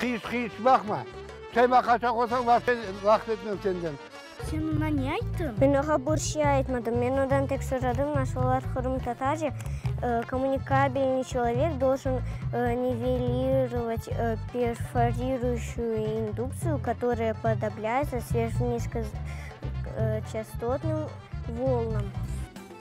Qıyış-qıyış baqma. Sen maña qaça qoysañ, laf etmem senden. Sen oña ne ayttıñ? Men oña bir şey aytmadım. Men ondan tek soradım, nasıl olar qırımtatarca Коммуникабельный человек должен нивелировать перфорирующую индукцию, которая подобляется сверхнизкочастотным волнам.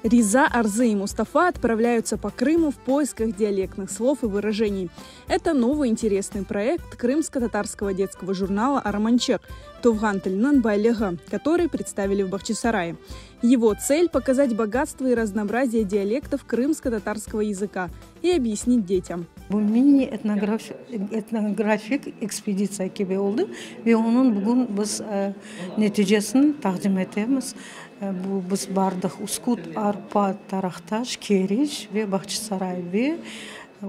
Риза, Арзы и Мустафа отправляются по Крыму в поисках диалектных слов и выражений. Это новый интересный проект крымско-татарского детского журнала «Арманчек» «Тувğan tilniñ baylığı», который представили в Бахчисарае. Его цель – показать богатство и разнообразие диалектов крымско-татарского языка и объяснить детям. Bu mini etnografik ekspeditsiya kibi oldı ve onıñ bugün biz neticesini taqdim etemiz. Bu biz bardıq Üsküt, Arpat, Taraqtaş, Keriç ve Bağçasaray ve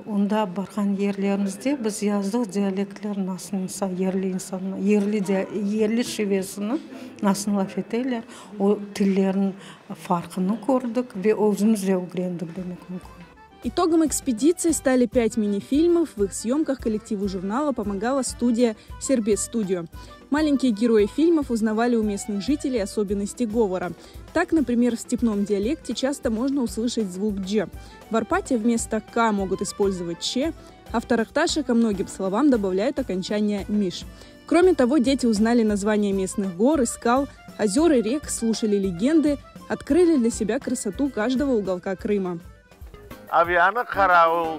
onda barğan yerlerimizde biz yazdıq dialektler nasıl insan, yerli insanlar, yerli yerli şivesini nasıl laf eteler, o tillerniñ farqını kördik ve özümiz de ögrendik demek mümkün. Итогом экспедиции стали пять мини-фильмов. В их съемках коллективу журнала помогала студия «Сербес Студио». Маленькие герои фильмов узнавали у местных жителей особенности говора. Так, например, в степном диалекте часто можно услышать звук «дж». В Арпате вместо «к» могут использовать «ч», а в Таракташе ко многим словам добавляют окончание «миш». Кроме того, дети узнали названия местных гор и скал, озер и рек, слушали легенды, открыли для себя красоту каждого уголка Крыма. Avyanı qaravul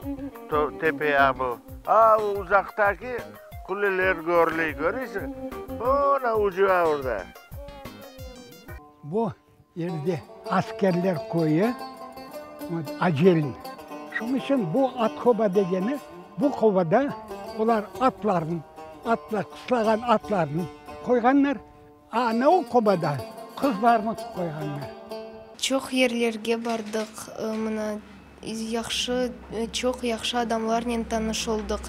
tepe bu. A, uzaqtaki quleler körüley, köresiñ? Ona ucu orada. Bu yerde askerler köyü, Acelin. Şunıñ içün bu at qoba degeni, bu qobada olar atlarnı, atlar, qıslağan atlarnı qoyğanlar, a ana o qobada qızlarnı qoyğanlar. Çoq yerlerge bardıq, mına, yahşı, çoq yahşı adamlarnen tanış oldıq.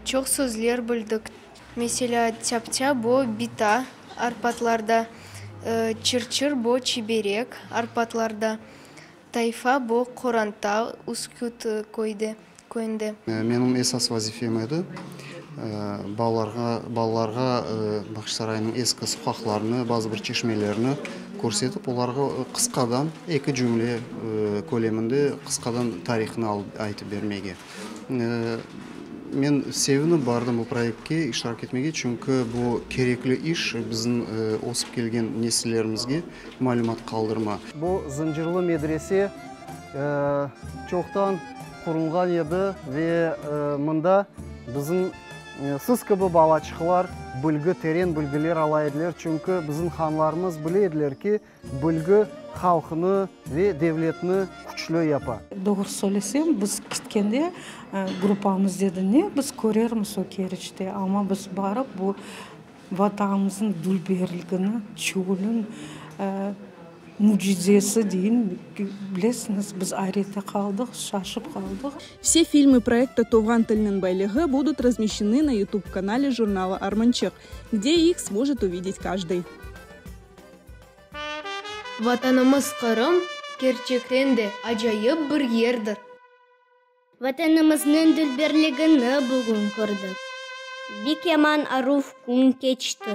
Çoq sözler bildik. Meselâ, çapça bo bita Arpatlarda, çır-çır bo çiberek Arpatlarda, tayfa bo qoranta Üsküt köyde, köyünde. Menim esas vazifem edi, balalarğa balalarğa Bağçasaraynıñ eski soqaqlarını, bazı bir çeşmelerini körsetip, olarğa qısqadan, eki cümle köleminde qısqadan tarihını alıp aytıp bermege. Men sevinip bardım bu proyektke iştirak etmege, çünki bu kerekli iş, bizim ösip kelgen nesillerimizge malümat qaldırma. Bu Zıncırlı medrese çoqtan qurulğan edi ve mında bizim siz kibi balaçıqlar bilgi, teren bilgiler ala ediler, çünki bizim hanlarımız bile ediler ki, bilgi halqnı ve devletni küçlü yapa. Doğru söylesem, biz ketkende gruppamız dedi, ne biz körermiz o Keriçte, amma biz barıp bu Vatanımıznıñ dülberligini, çölüñ mücizesi deyin, bilesiñiz, biz ayrette qaldıq, şaşıp qaldıq. Все фильмы проекта «Tuvğan tilniñ baylığı» будут размещены на YouTube-канале журнала «Armançıq», где их сможет увидеть каждый. Vatanımız Qırım kerçekten de acayip bir yerdir. Vatanımıznıñ dülberligini bugün kördik. Bek yaman aruv kün keçti.